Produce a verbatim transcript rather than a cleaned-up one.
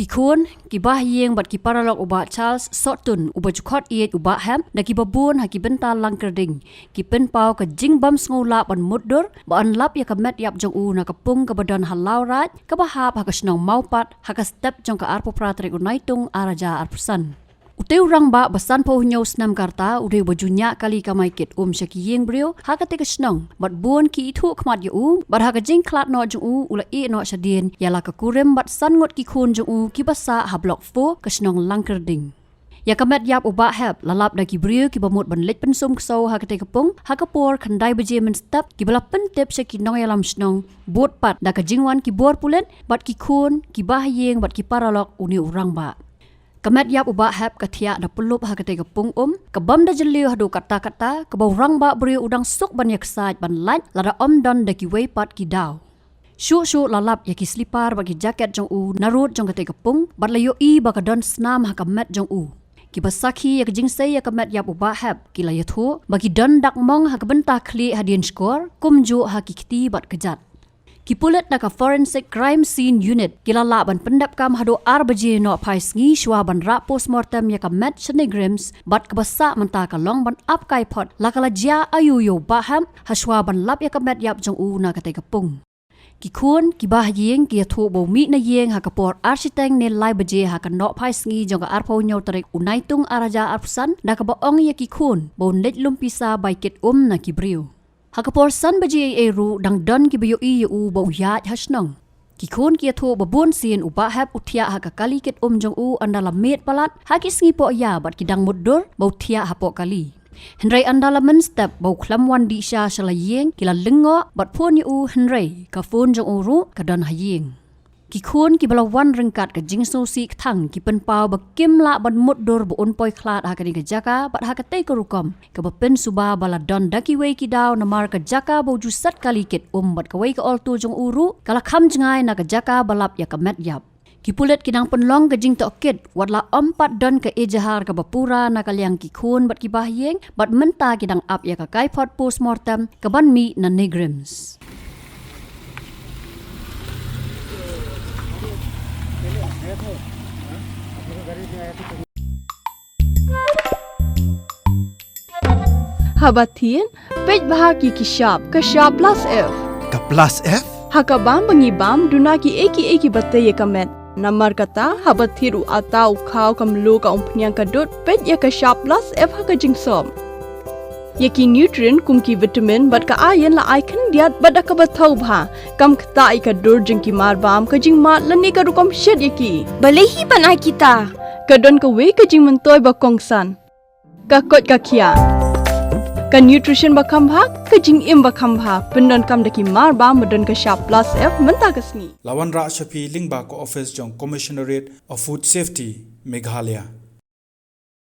Khun, ki bahaïing bad ki paralok u Bah Charles Sohtun, uba ju khot ïeit u Bah Hep, na kiba bun ha ki bynta Langkyrding, ki pynpaw ka jingbym sngewlah ban mutdur ba yn lap ïa ka met ïap jong u na ka pung kaba don ha Lawraid, kaba hap ha ka shnong Mawpat, ha ka step jong ka arphew phra tarik u Naitung ar hajar arphew san. Utei u rangbah ba sanphew hynñiew snem ka rta u dei uba ju ñiah kali kamai kit um sha ki ïing briew ha katei ka shnong, bad bun ki ithuh khmat ïa u, bad ha ka jingkhlad noh jong u, u la ïeh noh shadien ïa la ka kurim bad san ngut ki khun jong u kiba sah ha Block four ka shnong Langkyrding. Ïa ka met ïap u Bah Hep la lap da ki briew kiba mut ban leit pynsum ksew ha katei ka pung ha ka por khyndai baje mynstep, kiba la pyntip sha ki nongïalam shnong, bud pat da ka jingwan ki bor pulit bad ki khun, ki bahaïing bad ki paralok une u rangbah. Ka met ïap u Bah Hep ka thiah da pyllup ha katei ka pung um, ka bym da jylliew haduh katta katta, kaba u rangbah briew u dang suk ban ïaksaid ban lait, lada ym don da kiwei pat ki daw. Shuh shuh la lap ïa ki slipar bad ki jaket jong u narud jong katei ka pung, bad la ïohi ba ka don snam ha ka met jong u. Kiba sakhi ïa ka jingsei ïa ka met ïap u Bah Hep ki la ïathuh ba ki don dak mong ha ka bynta khlieh hadien shkor, kumjuh ha ki kti bad kjat. Ki pulit na ka Forensic Crime Scene Unit ki la lah ban pyndep kam haduh ar baje nohphai sngi shuwa ban rah postmortem ïa ka met sha NEIGRIHMS, bad kaba sah mynta ka long ban ap kai phot la ka la jia aïu ïa u Bah Hep ha shuwa ban lap ïa ka met ïap jong u na katei ka pung. Ki khun, ki bahaïing ki ïathuh ba u mih na ïing ha ka por ar shiteng ne lai baje ha ka nohphai sngi jong ka arphew hynñiew tarik u Naitung ar hajar arphew san, da kaba ong ïa ki khun ba un leit lum pisa bai kit um na ki briew. Ha ka por san baje eiei ruh dang don kiba ïohi ïa u ba u ïaid ha shnong. Ki khun ki ïathuh ba bun sien u Bah Hep u thiah ha ka kali kit um jong u ynda la miet palat ha ki sngi pohïa bad ki dang mutdur ba u thiah hapoh kali. Hynrei ynda la mynstep ba u khlem wan dih sha sha la ïing, ki la lyngngoh bad phone ïa u, hynrei ka phone jong u ruh ka don ha ïing. Ki khun kiba la wan ryngkat ka jingsngewsih kthang ki pynpaw ba kim lah ban mutdur ba un poi khlad ha kane ka jaka bad ha katei ka rukom, kaba pynsuba ba la don da kiwei ki daw namar ka jaka ba u ju set kali kit um bad kawei ka alto jong u ruh ka la kham jngai na ka jaka ba lap ïa ka met ïap. Ki pulit ki dang pynlong ka jingtohkit, wat la ym pat don ka ejahar kaba pura na ka liang ki khun bad ki bahaïing, bad mynta ki dang ap ïa ka kaiphod postmortem kaban mih na NEIGRIHMS. Haba thied, peit bha ïa ki shap, ka shap plus F. Ka plus F? Ha ka bam ba ngi bam, duna kiei kiei kiba tei ïa ka met. Namar kata, haba thied u atta, u khaw, ka mluh, ka umphniang, ka dud, peit ïa ka shap plus F ha ka jingsop. Ïa ki nutrient kum ki vitamin bad ka iron la ai khyndiat bad da kaba thaw bha. Kam ktah ïa ka dur jong ki marbam, ka jingmad lane ka rukom shet ïa ki. Balei hi ban ai kita? Ka don kawei ka jingmyntoi ba kongsan. Ka koit ka khiah. Ka nutrition ba kham bha, ka jingim ba kham bha, pyndonkam da ki marbam ba don ka shap plus F mynta ka sngi. La wanrah sha phi lyngba ka office jong Commissionerate of Food Safety, Meghalaya.